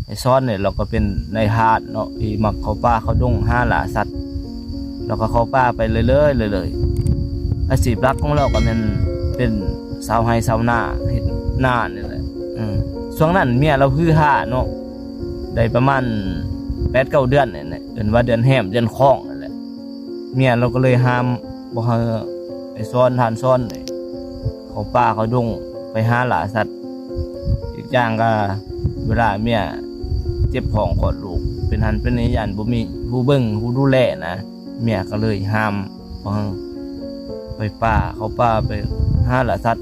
ໄອ້ຊອນນີ້ລາວກໍເປັນນາຍທານເນາະ ທີ່ມັກເຂົ້າປ່າເຂົ້າດົງຫາລ່າສັດ. ລາວກໍເຂົ້າປ່າໄປເລື້ອຍໆ ເລື້ອຍໆ. ອາຊີບຫຼັກຂອງລາວກໍແມ່ນເປັນຊາວໄຮ່ຊາວນາ ເຮັດນານີ້ແຫຼະ. ເອີ ຊ່ວງນັ້ນເມຍລາວຮືຮາເນາະ ໄດ້ປະມານແປດເກົ້າເດືອນນີ້ແຫຼະ ເອີ້ນວ່າເດືອນແຮມເດືອນຄອງນັ້ນແຫຼະ. ເມຍລາວກໍເລີຍຫ້າມບໍ່ໃຫ້ໄອ້ຊອນ ທ່ານຊອນນີ້ເຂົ້າປ່າເຂົ້າດົງໄປຫາລ່າສັດ. ອີກຢ່າງກໍເວລາເມຍເຈັບທ້ອງຄອດລູກ ເປັນຫັ້ນເປັນນີ້ ຢ້ານບໍ່ມີຜູ້ເບິ່ງຜູ້ດູແລນະ ເມຍກໍເລີຍຫ້າມບໍ່ໃຫ້ໄປປ່າ ເຂົ້າປ່າໄປຫາລ່າສັດ.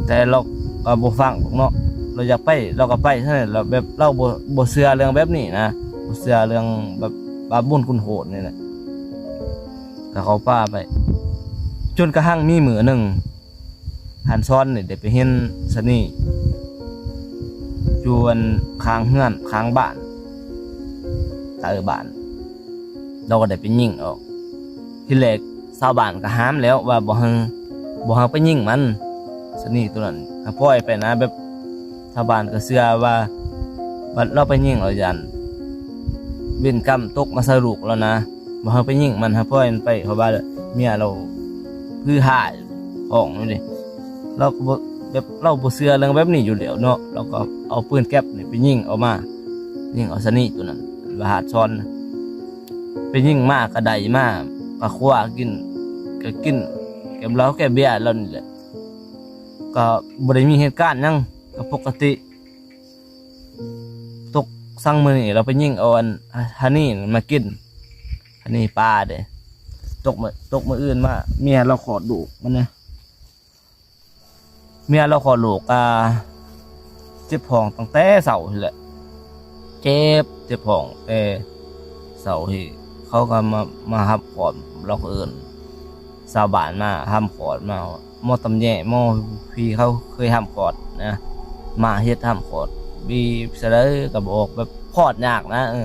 ແຕ່ລາວກໍບໍ່ຟັງດອກເນາະ ລາວຢາກໄປລາວກໍໄປຊັ້ນແຫຼະ. ລາວແບບ ລາວບໍ່ ບໍ່ເຊື່ອເລື່ອງແບບນີ້ນະ ບໍ່ເຊື່ອເລື່ອງແບບບາບບຸນຄຸນໂທດນີ້ແຫຼະ. ກໍເຂົ້າປ່າໄປ ຈົນກະທັ່ງມີມື້ໜຶ່ງ ທ່ານຊອນນີ້ໄດ້ໄປເຫັນຊະນີຢູ່ອັນຂ້າງເຮືອນ ຂ້າງບ້ານ ໃຕ້ບ້ານ ລາວກໍໄດ້ໄປຍິງເອົາ. ທີແລກຊາວບ້ານກໍຫ້າມແລ້ວວ່າບໍ່ໃຫ້ ບໍ່ໃຫ້ໄປຍິງມັນ ຊະນີໂຕນັ້ນ ໃຫ້ປ່ອຍໄປນະ. ແບບຊາວບ້ານກໍເຊື່ອວ່າ ບັດລາວໄປຍິງແລ້ວຢ້ານເວນກຳຕົກມາໃສ່ລູກລາວນະ. ບໍ່ໃຫ້ໄປຍິງມັນ ໃຫ້ປ່ອຍມັນໄປ ເພາະວ່າເມຍລາວຄືຮ້າຍ ຮ້ອງຢູ່ເດ. ລາວກໍບໍ່ ແບບ ລາວບໍ່ເຊື່ອເລື່ອງແບບນີ້ຢູ່ແລ້ວເນາະ ລາວກໍເອົາປືນແກັບນີ້ໄປຍິງເອົາມາ ຍິງເອົາຊະນີໂຕນັ້ນ ລະຫັດຊອນ. ໄປຍິງມາກໍໄດ້ມາ ກໍຄົວກິນ ກໍກິນແກ້ມເຫຼົ້າແກ້ເບຍລາວນີ້ແຫຼະ. ກໍບໍ່ໄດ້ມີເຫດການຫຍັງ ກໍປົກກະຕິ. ຕົກສັງມື້ນີ້ລາວໄປຍິງເອົາອັນ ຮະນີນັ້ນມາກິນ ຮະນີປ່າເດ. ຕົກມື້ ຕົກມື້ອື່ນມາ ເມຍລາວຄອດລູກມັນນະ ເມຍລາວຄອດລູກ ອ່າ ເຈັບທ້ອງຕັ້ງແຕ່ເຊົ້າພຸ້ນແຫຼະ ເຈັບ ເຈັບທ້ອງແຕ່ເຊົ້າພຸ້ນ. ເຂົາກໍມາ ມາຮັບຄອດ ລາວກໍເອີ້ນຊາວບ້ານມາຮັບຄອດ ມາ ໝໍຕຳແຍ ໝໍທີ່ເຂົາເຄີຍຮັບຄອດນະ ມາເຮັດຮັບຄອດ ບີບຊະໃດກໍບໍ່ອອກ ແບບຄອດຍາກນະ. ເອີ